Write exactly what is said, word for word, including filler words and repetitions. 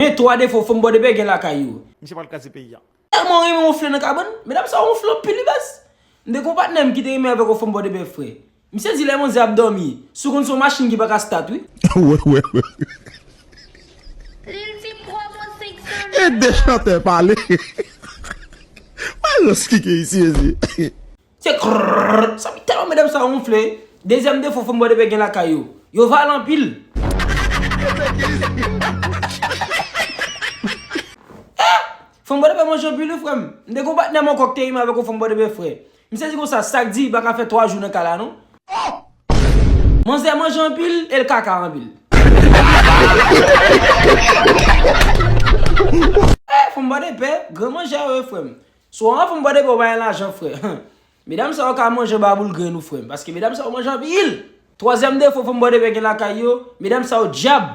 Men twa defo fanm bòdepè gen lakay yo. Misye pral kraze peyi a. Tèlman renmen wonfle nan kabann, medam sa wonfle anpil wi baz. M te gon patnè m ki te renmen avèk yon fanm bòdepè frè. Misye di lè manzè ap dòmi, si w konn se yon machin ki pa ka stat wi. Wè, wè, wè. Lil ti pwòp an senk san E de chantè pale. Mwen reskike isi, isi. Se krrrr. Sa tèlman medam sa wonfle. Dezyèm defo fanm bòdepè gen lakay yo. Yo vale anpil. Eh! Fanm bòdepè manje anpil wi frè m. M te gon patnè m ankò ki te renmen avèk yon fanm bòdepè frè. M sezi konsa, sa k di li pa ka fè twa jou nan kay la non. Manzè manje anpil e l kaka anpil. Eh, fanm bòdepè, gran manjè yo wi frè m. Si w an fanm bòdepè ou pa gen lajan frè. Medam sa yo ka manje ba boul grenn ou frè m, paske medam sa yo manje anpil. Twazyèm defo fanm bòdepè gen lakay yo, medam sa yo dyab.